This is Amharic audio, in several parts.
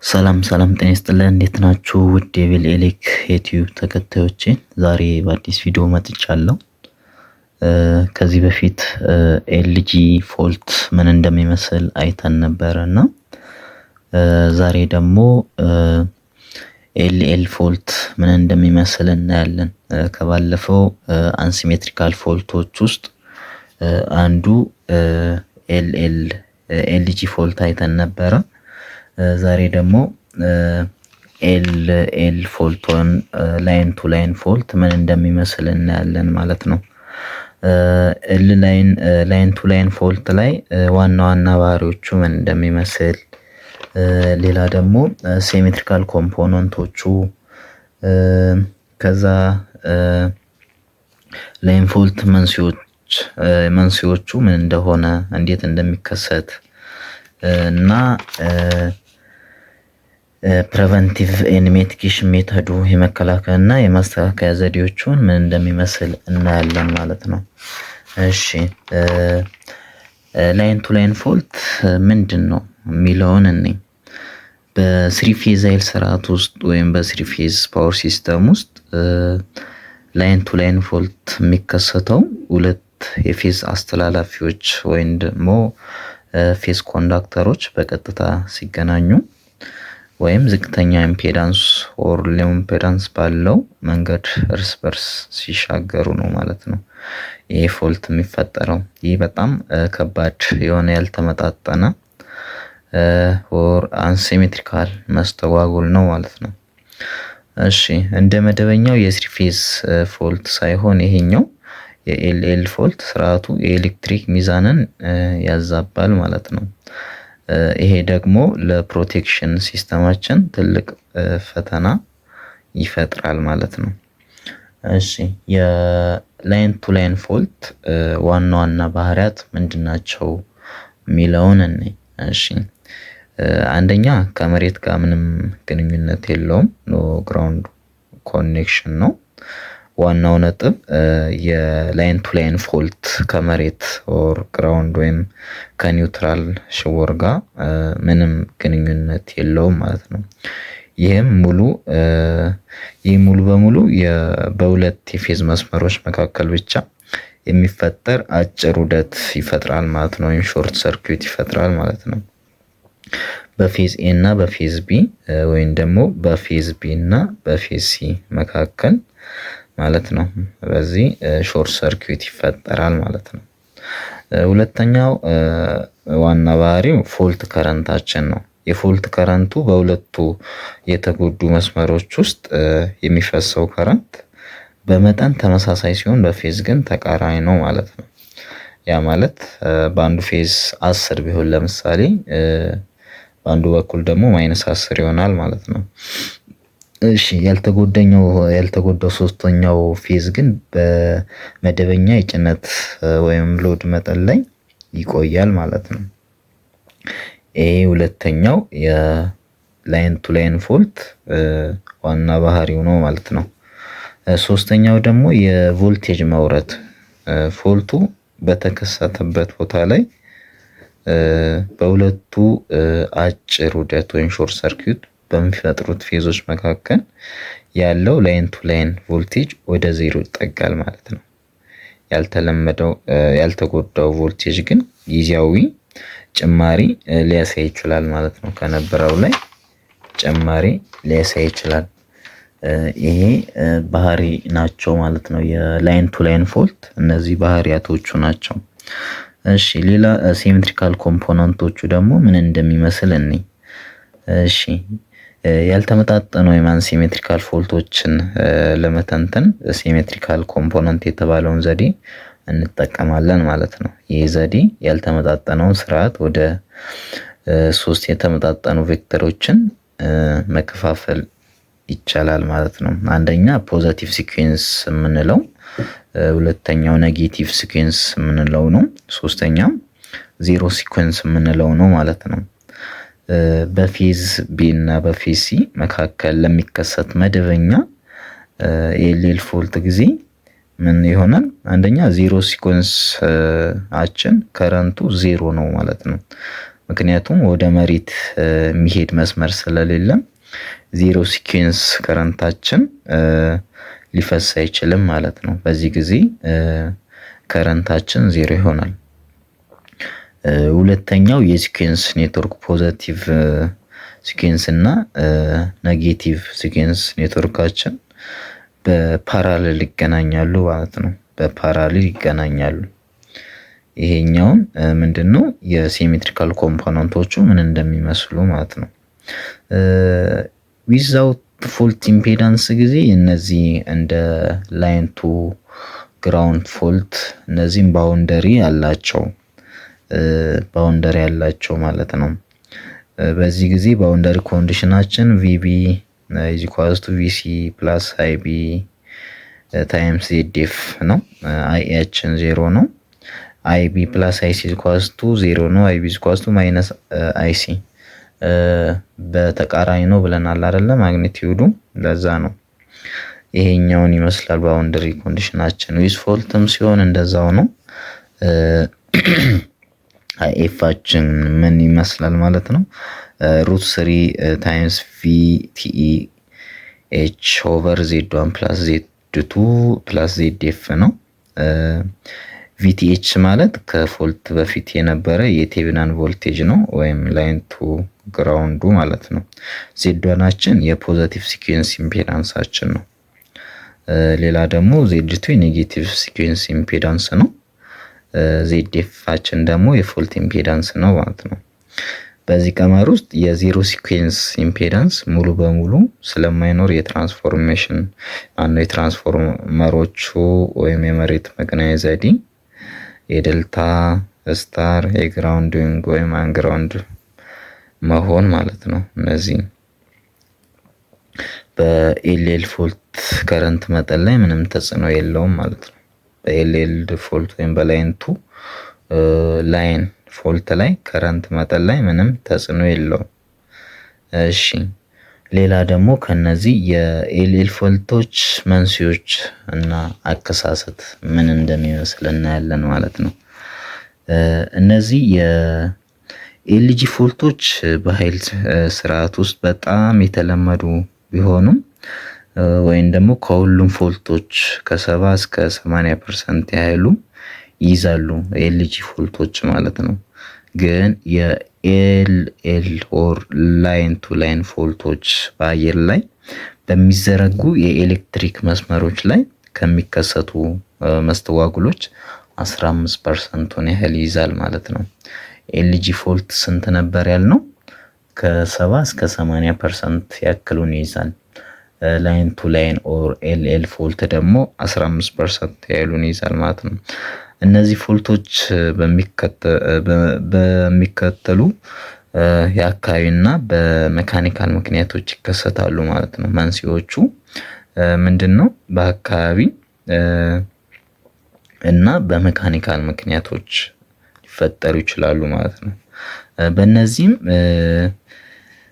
ሰላም ሰላም ጤና ይስጥልን፣ እንዴት ናችሁ? ውድ የቤል ኤሌክ ዩቲዩብ ተከታዮቼ፣ ዛሬ በአዲስ ቪዲዮ መጥቻለሁ። ከዚህ በፊት LG fault ምን እንደሚመስል አይተን ነበረ እና ዛሬ ደግሞ LL fault ምን እንደሚመስል እናያለን። ከባለፈው unsymmetrical fault ኦች ውስጥ አንዱ LL LG fault አይተን ነበረ። ዛሬ ደግሞ LL fault ን line to line fault ምን እንደሚመስል እናያለን ማለት ነው። L line line to line fault ላይ ዋና ዋና ባህሪዎቹ ምን እንደሚመስል፣ ሌላ ደግሞ symmetrical component ኦቹ፣ ከዛ line fault መንስኤዎቹ ምን እንደሆነ፣ እንዴት እንደሚከሰት እና preventive and mitigation method ኡ፣ የመከላከል እና የማስተካከያ ዘዴዎቹን ምን እንደሚመስል እናያለን ማለት ነው። እሺ፣ line to line fault ምንድን ነው የሚለውን እኔ በ three phase ኃይል ስርዓት ውስጥ ወይም በ three phase power system ውስጥ line to line fault የሚከሰተው ሁለት የ phase አስተላላፊዎች ወይም ደግሞ phase conductor ኦች በቀጥታ ሲገናኙ ወይም ዝቅተኛ impedance or low impedance ባለው መንገድ እርስ በርስ ሲሻገሩ ነው ማለት ነው። ይሄ fault የሚፈጠረው ይህ በጣም ከባድ የሆነ ያልተመጣጠነ or unsymmetrical መስተጓጎል ነው ማለት ነው። እሺ፣ እንደ መደበኛው የ three phase fault ሳይሆን ይሄኛው የ LL fault ስርዓቱ የኤሌክትሪክ ሚዛንን ያዛባል ማለት ነው። ይሄ ደግሞ ለ protection system ኣችን ትልቅ ፈተና ይፈጥራል ማለት ነው። እሺ፣ የ line to line fault ዋና ዋና ባህሪያት ምንድን ናቸው የሚለውን እንይ። እሺ፣ አንደኛ ከመሬት ጋር ምንም ግንኙነት የለውም፣ no ground connection ነው። ዋናው ነጥብ የ line to line fault ከመሬት or ground ወይም ከ neutral ሽቦር ጋር ምንም ግንኙነት የለውም ማለት ነው። ይህ ሙሉ በሙሉ በሁለት የ phase መስመሮች መካከል ብቻ የሚፈጠር አጭር ዑደት ይፈጥራል ማለት ነው፣ ወይም short circuit ይፈጥራል ማለት ነው። በ phase A እና በ phase B ወይም ደግሞ በ phase B እና በ phase C መካከል ማለት ነው። በዚህ short circuit ይፈጠራል ማለት ነው። ሁለተኛው ዋና ባህሪው fault current ኣችን ነው። የ fault current ኡ በሁለቱ የተጎዱ መስመሮች ውስጥ የሚፈሰው current በመጠን ተመሳሳይ ሲሆን በ phase ግን ተቃራኒ ነው ማለት ነው። ያ ማለት በአንዱ phase 10 ቢሆን ለምሳሌ በአንዱ በኩል ደግሞ -10 ይሆናል ማለት ነው። እሺ፣ ያልተጎዳው ሶስተኛው phase ግን በመደበኛ የጭነት ወይም load መጠን ላይ ይቆያል ማለት ነው። ይሄ ሁለተኛው የ line to line fault ዋና ባህሪው ነው ማለት ነው። ሶስተኛው ደግሞ የቮልቴጅ መውረድ፣ fault ኡ በተከሰተበት ቦታ ላይ በሁለቱ አጭር ዑደት ወይም short circuit በሚፈጥሩት phase ኦች መካከል ያለው line to line voltage ወደ ዜሮ ይጠጋል ማለት ነው። ያልተለመደው ያልተጎዳው ቮልቴጅ ግን ጊዜያዊ ጭማሪ ሊያሳይ ይችላል ማለት ነው። ከነበረው ላይ ጭማሪ ሊያሳይ ይችላል። ይሄ ባህሪ ናቸው ማለት ነው። የ line to line fault እነዚህ ባህሪያቶቹ ናቸው። እሺ፣ ሌላ symmetrical component ኦቹ ደግሞ ምን እንደሚመስል እንይ። እሺ፣ ያልተመጣጠኑ ወይም unsymmetrical fault ኦችን ለመተንተን symmetrical component የተባለውን ዘዴ እንጠቀማለን ማለት ነው። ይህ ዘዴ ያልተመጣጠነውን ስርዓት ወደ ሶስት የተመጣጠኑ vector ኦችን መከፋፈል ይቻላል ማለት ነው። አንደኛ positive sequence የምንለው፣ ሁለተኛው negative sequence የምንለው ነው። ሶስተኛው zero sequence የምንለው ነው ማለት ነው። በ phase B እና በ phase C መካከል ለሚከሰት መደበኛ የ LL fault ጊዜ ምን ይሆናል? አንደኛ zero sequence ኣችን current ኡ ዜሮ ነው ማለት ነው። ምክንያቱም ወደ መሬት የሚሄድ መስመር ስለሌለ zero sequence current ኣችን ሊፈስ አይችልም ማለት ነው። በዚህ ጊዜ current ኣችን ዜሮ ይሆናል። ሁለተኛው የ sequence network positive sequence እና negative sequence network ኣችን በ parallel ይገናኛሉ ማለት ነው። በ parallel ይገናኛሉ። ይሄኛውን ምንድነው የ symmetrical component ኦቹ ምን እንደሚመስሉ ማለት ነው። Without fault impedance ጊዜ እነዚህ እንደ line to ground fault እነዚህም boundary ያላቸው ማለት ነው። በዚህ ጊዜ boundary condition ኣችን VB is equals to VC plus IB times ZF ነው። IA ያችን ዜሮ ነው። IB plus IC equals to zero ነው። IB equals to minus IC በተቃራኒ ነው ብለናል አይደለ? Magnitude ኡ ለዛ ነው። ይሄኛውን ይመስላል boundary condition ኣችን። With fault ም ሲሆን እንደዛው ነው። IF ኣችን ምን ይመስላል ማለት ነው? Root three times VTH over Z one plus Z two plus ZF ነው። VTH ማለት ከ fault በፊት የነበረ የ Thevenin voltage ነው ወይም line to ground ኡ ማለት ነው። Z one ኣችን የ positive sequence impedance ኣችን ነው። ሌላ ደግሞ Z two የ negative sequence impedance ነው። ZF ኣችን ደግሞ የ fault impedance ነው ማለት ነው። በዚህ ቀመር ውስጥ የ zero sequence impedance ሙሉ በሙሉ ስለማይኖር የ transformation ማነው የትራንስፎርመሮቹ ወይም የመሬት መገናኛ ዘዴ የ delta፣ star፣ የ grounding ወይም unground መሆን ማለት ነው። እነዚህ በ LL fault current መጠን ላይ ምንም ተጽዕኖ የለውም ማለት ነው። በ LL fault ወይም በ line to line fault ላይ current መጠን ላይ ምንም ተጽዕኖ የለውም። እሺ፣ ሌላ ደግሞ ከነዚህ የ LL fault ኦች መንስኤዎች እና አከሳሰት ምን እንደሚመስል እናያለን ማለት ነው። እነዚህ የ LG fault ኦች በኃይል ስርዓት ውስጥ በጣም የተለመዱ ቢሆኑም ወይም ደግሞ ከሁሉም fault ኦች ከ70 እስከ 80% ያህሉ ይይዛሉ LG fault ኦች ማለት ነው። ግን የ LL or line to line fault ኦች በአየር ላይ በሚዘረጉ የኤሌክትሪክ መስመሮች ላይ ከሚከሰቱ መስተጓጉሎች 15 percent ኡን ያህል ይይዛል ማለት ነው። LG fault ስንት ነበር ያልነው? ከ70 እስከ 80% ያክሉን ይይዛል። Line to line or LL fault ደግሞ 15% ያህሉን ይይዛል ማለት ነው። እነዚህ fault ኦች በሚከተሉ የአካባቢና በ mechanical ምክንያቶች ይከሰታሉ ማለት ነው። መንስኤዎቹ ምንድነው? በአካባቢ እና በ mechanical ምክንያቶች ሊፈጠሩ ይችላሉ ማለት ነው። በእነዚህም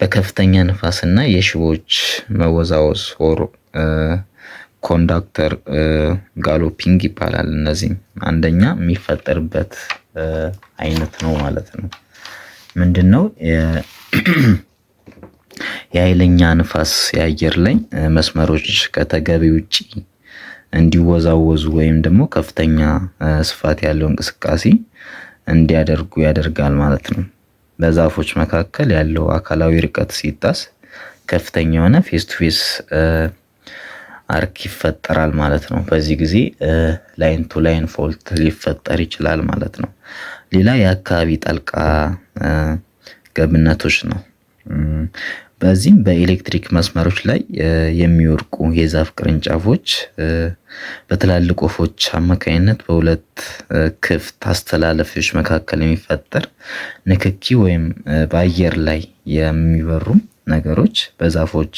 በከፍተኛ ንፋስና የሽቦች መወዛወዝ or conductor galloping ይባላል። እነዚህም አንደኛ የሚፈጠርበት አይነት ነው ማለት ነው። ምንድነው? የኃይለኛ ንፋስ የአየር ላይ መስመሮች ከተገቢ ውጪ እንዲወዛወዙ ወይም ደግሞ ከፍተኛ ስፋት ያለው እንቅስቃሴ እንዲያደርጉ ያደርጋል ማለት ነው። በዛፎች መካከል ያለው አካላዊ ርቀት ሲጣስ ከፍተኛ የሆነ phase to phase arc ይፈጠራል ማለት ነው። በዚህ ጊዜ line to line fault ሊፈጠር ይችላል ማለት ነው። ሌላ የአካባቢ ጣልቃ ገብነቶች ነው። በዚህም በኤሌክትሪክ መስመሮች ላይ የሚወድቁ የዛፍ ቅርንጫፎች በትላልቅ ወፎች አማካኝነት በሁለት ክፍት አስተላላፊዎች መካከል የሚፈጠር ንክኪ ወይም በአየር ላይ የሚበሩ ነገሮች በዛፎች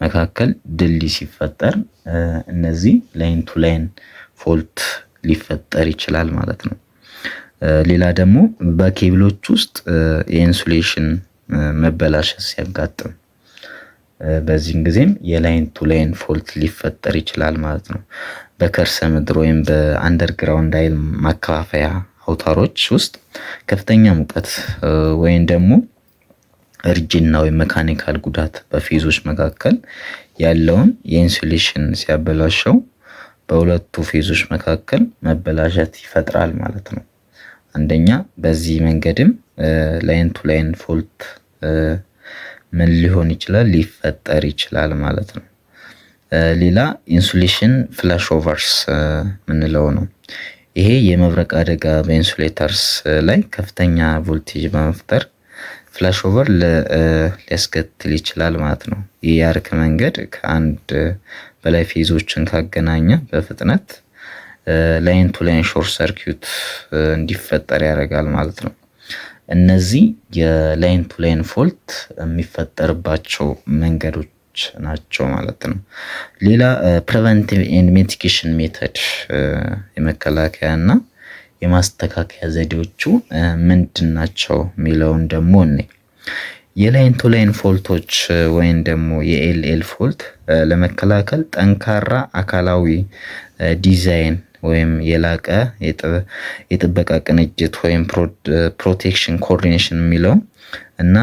መካከል ድልድይ ሲፈጠር እነዚህ line to line fault ሊፈጠር ይችላል ማለት ነው። ሌላ ደግሞ በኬብሎች ውስጥ የ insulation መበላሸት ሲያጋጥም በዚህን ጊዜም የ line to line fault ሊፈጠር ይችላል ማለት ነው። በከርሰ ምድር ወይም በ underground ኃይል ማከፋፈያ አውታሮች ውስጥ ከፍተኛ ሙቀት ወይም ደግሞ እርጅና ወይም mechanical ጉዳት በ phase ኦች መካከል ያለውን የ insulation ሲያበላሸው በሁለቱ phase ኦች መካከል መበላሸት ይፈጥራል ማለት ነው። አንደኛ በዚህ መንገድም line to line fault ምን ሊሆን ይችላል? ሊፈጠር ይችላል ማለት ነው። ሌላ insulation flashovers ምንለው ነው። ይሄ የመብረቅ አደጋ በ insulators ላይ ከፍተኛ ቮልቴጅ በመፍጠር flashover ሊያስከትል ይችላል ማለት ነው። ይህ የ arc መንገድ ከአንድ በላይ phase ኦችን ካገናኘ በፍጥነት line to line short circuit እንዲፈጠር ያደርጋል ማለት ነው። እነዚህ የ line to line fault የሚፈጠርባቸው መንገዶች ናቸው ማለት ነው። ሌላ preventive and mitigation method፣ የመከላከያ እና የማስተካከያ ዘዴዎቹ ምንድን ናቸው የሚለውን ደግሞ እኔ የ line to line fault ኦች ወይም ደግሞ የ LL fault ለመከላከል ጠንካራ አካላዊ ዲዛይን ወይም የላቀ የጥበቃ ቅንጅት ወይም protection coordination የሚለው እና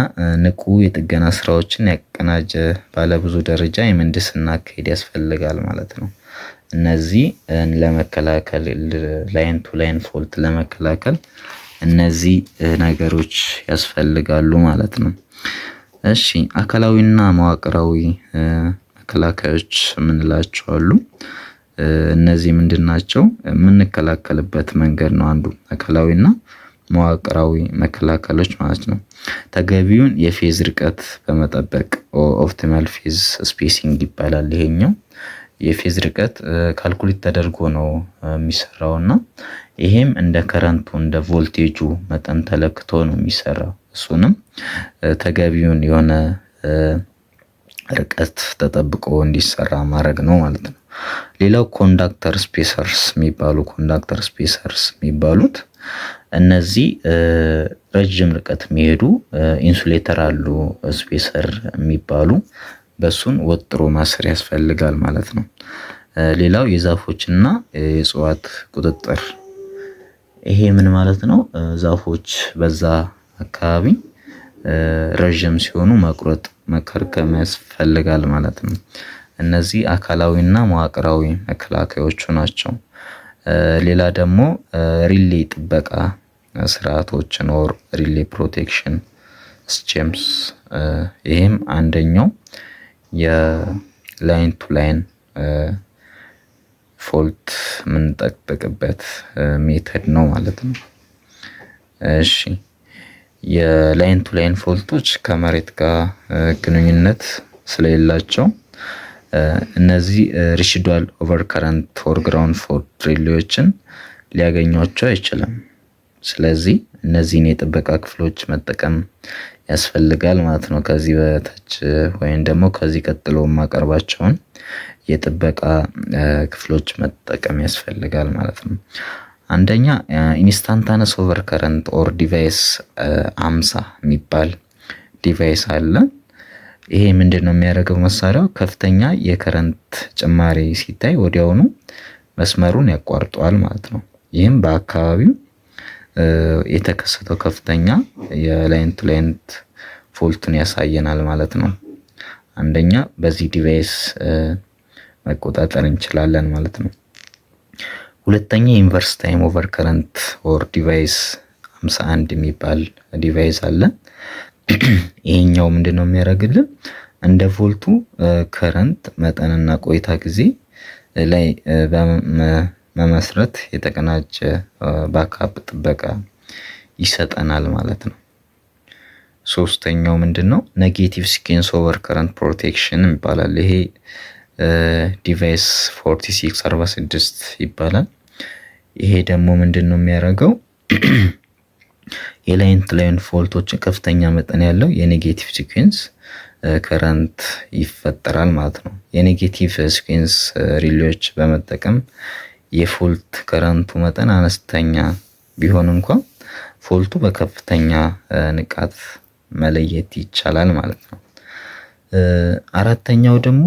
ንቁ የጥገና ስራዎችን ያቀናጀ ባለብዙ ደረጃ የምህንድስና አካሄድ ያስፈልጋል ማለት ነው። እነዚህ ለመከላከል፣ line to line fault ለመከላከል እነዚህ ነገሮች ያስፈልጋሉ ማለት ነው። እሺ፣ አካላዊና መዋቅራዊ መከላከያዎች የምንላቸው አሉ። እነዚህ ምንድን ናቸው? የምንከላከልበት መንገድ ነው አንዱ አካላዊና መዋቅራዊ መከላከሎች ማለት ነው። ተገቢውን የ phase ርቀት በመጠበቅ፣ optimal phase spacing ይባላል ይሄኛው። የ phase ርቀት calculate ተደርጎ ነው የሚሰራው እና ይሄም እንደ current ኡ፣ እንደ ቮልቴጁ መጠን ተለክቶ ነው የሚሰራው። እሱንም ተገቢውን የሆነ ርቀት ተጠብቆ እንዲሰራ ማድረግ ነው ማለት ነው። ሌላው conductor spacers የሚባሉት እነዚህ ረጅም ርቀት የሚሄዱ insulator አሉ፣ spacer የሚባሉ፣ በሱን ወጥሮ ማሰር ያስፈልጋል ማለት ነው። ሌላው የዛፎችና የእጽዋት ቁጥጥር፣ ይሄ ምን ማለት ነው? ዛፎች በዛ አካባቢ ረዥም ሲሆኑ መቁረጥ፣ መከርከም ያስፈልጋል ማለት ነው። እነዚህ አካላዊና መዋቅራዊ መከላከያዎቹ ናቸው። ሌላ ደግሞ relay ጥበቃ ስርዓቶችን or relay protection schemes፣ ይሄም አንደኛው የ line to line fault የምንጠብቅበት method ነው ማለት ነው። እሺ፣ የ line to line fault ኦች ከመሬት ጋር ግንኙነት ስለሌላቸው እነዚህ residual over current or ground fault relay ዎችን ሊያገኟቸው አይችልም። ስለዚህ እነዚህን የጥበቃ ክፍሎች መጠቀም ያስፈልጋል ማለት ነው። ከዚህ በታች ወይም ደግሞ ከዚህ ቀጥሎ የማቀርባቸውን የጥበቃ ክፍሎች መጠቀም ያስፈልጋል ማለት ነው። አንደኛ instantaneous over current or device 50 የሚባል device አለ። ይሄ ምንድነው የሚያደርገው? መሳሪያው ከፍተኛ የ current ጭማሪ ሲታይ ወዲያውኑ መስመሩን ያቋርጠዋል ማለት ነው። ይህም በአካባቢው የተከሰተው ከፍተኛ የ line to line fault ኡን ያሳየናል ማለት ነው። አንደኛ በዚህ device መቆጣጠር እንችላለን ማለት ነው። ሁለተኛ inverse time over current or device 51 የሚባል device አለ። ይሄኛው ምንድነው የሚያደርግልን? እንደ fault ኡ current መጠንና ቆይታ ጊዜ ላይ በመመስረት የተቀናጀ backup ጥበቃ ይሰጠናል ማለት ነው። ሶስተኛው ምንድነው? Negative sequence over current protection ይባላል። ይሄ device 4646 ይባላል። ይሄ ደግሞ ምንድነው የሚያደርገው? የ line to line fault ኦችን ከፍተኛ መጠን ያለው የ negative sequence current ይፈጠራል ማለት ነው። የ negative sequence relay ዎች በመጠቀም የ fault current ኡ መጠን አነስተኛ ቢሆን እንኳ fault ኡ በከፍተኛ ንቃት መለየት ይቻላል ማለት ነው። አራተኛው ደግሞ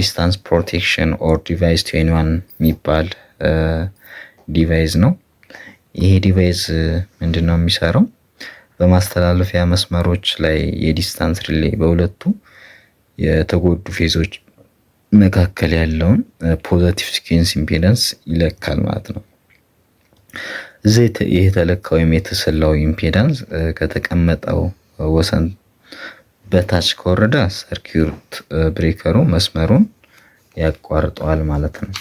distance protection or device 21 የሚባል device ነው። ይሄ device ምንድን ነው የሚሰራው? በማስተላለፊያ መስመሮች ላይ የ distance relay በሁለቱ የተጎዱ phase ኦች መካከል ያለውን positive sequence impedance ይለካል ማለት ነው። እዚህ ይህ የተለካ ወይም የተሰላው impedance ከተቀመጠው ወሰን በታች ከወረደ circuit breaker ኡ መስመሩን ያቋርጠዋል ማለት ነው።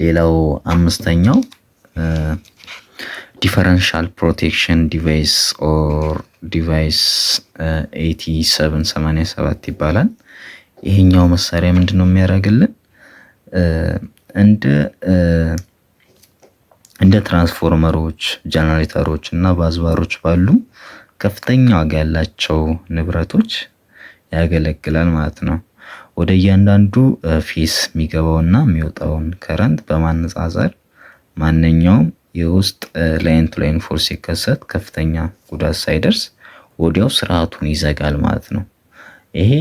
ሌላው አምስተኛው differential protection device or device 8787 ይባላል። ይሄኛው መሳሪያ ምንድን ነው የሚያደርግልን? እንደ ትራንስፎርመሮች፣ ጀነሬተሮች እና busbar ኦች ባሉ ከፍተኛ ዋጋ ያላቸው ንብረቶች ያገለግላል ማለት ነው። ወደ እያንዳንዱ phase የሚገባውና የሚወጣውን current በማነጻጸር ማንኛውም የውስጥ line to line fault ሲከሰት ከፍተኛ ጉዳት ሳይደርስ ወዲያው ስርዓቱን ይዘጋል ማለት ነው። ይሄ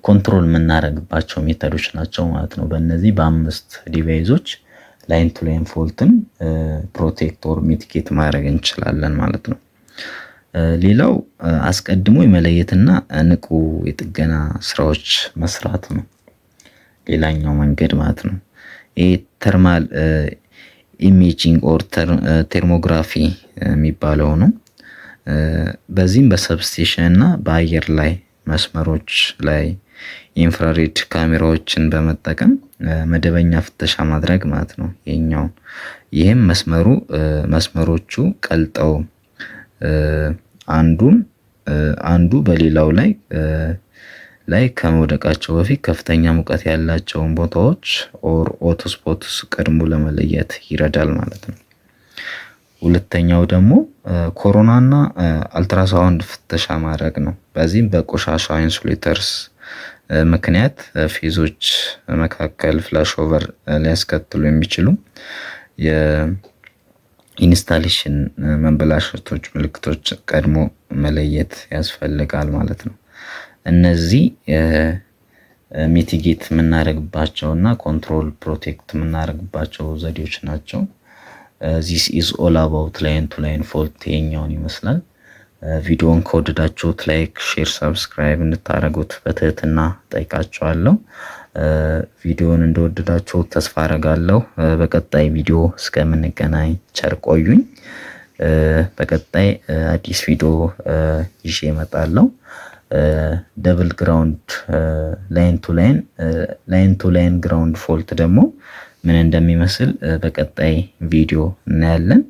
control የምናደርግባቸው method ኦች ናቸው ማለት ነው። በእነዚህ በአምስት device ኦች line to line fault ን protect or mitigate ማድረግ እንችላለን ማለት ነው። ሌላው አስቀድሞ የመለየትና ንቁ የጥገና ስራዎች መስራት ነው። ሌላኛው መንገድ ማለት ነው። ይሄ thermal imaging or thermography የሚባለው ነው። በዚህም በ substation እና በአየር ላይ መስመሮች ላይ infrared ካሜራዎችን በመጠቀም መደበኛ ፍተሻ ማድረግ ማለት ነው። ይሄኛውን ይህም መስመሮቹ ቀልጠው አንዱን አንዱ በሌላው ላይ ከመውደቃቸው በፊት ከፍተኛ ሙቀት ያላቸውን ቦታዎች or hotspots ቀድሞ ለመለየት ይረዳል ማለት ነው። ሁለተኛው ደግሞ corona ና አልትራሳውንድ ፍተሻ ማድረግ ነው። በዚህም በቆሻሻ insulators ምክንያት phase ኦች መካከል flash over ሊያስከትሉ የሚችሉ የ installation መበላሸቶች ምልክቶች ቀድሞ መለየት ያስፈልጋል ማለት ነው። እነዚህ mitigate የምናደርግባቸው እና control protect የምናደርግባቸው ዘዴዎች ናቸው። This is all about line to line fault ይሄኛውን ይመስላል። ቪዲዮውን ከወደዳችሁት like፣ share፣ subscribe እንድታደርጉት በትህትና ጠይቃችኋለሁ። ቪዲዮውን እንደወደዳችሁት ተስፋ አደርጋለሁ። በቀጣይ ቪዲዮ እስከምንገናኝ ቸር ቆዩኝ። በቀጣይ አዲስ ቪዲዮ ይዤ እመጣለሁ። Double ground line to line line to line ground fault ደግሞ ምን እንደሚመስል በቀጣይ ቪዲዮ እናያለን።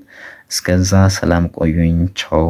እስከዛ ሰላም ቆዩኝ። ቻው።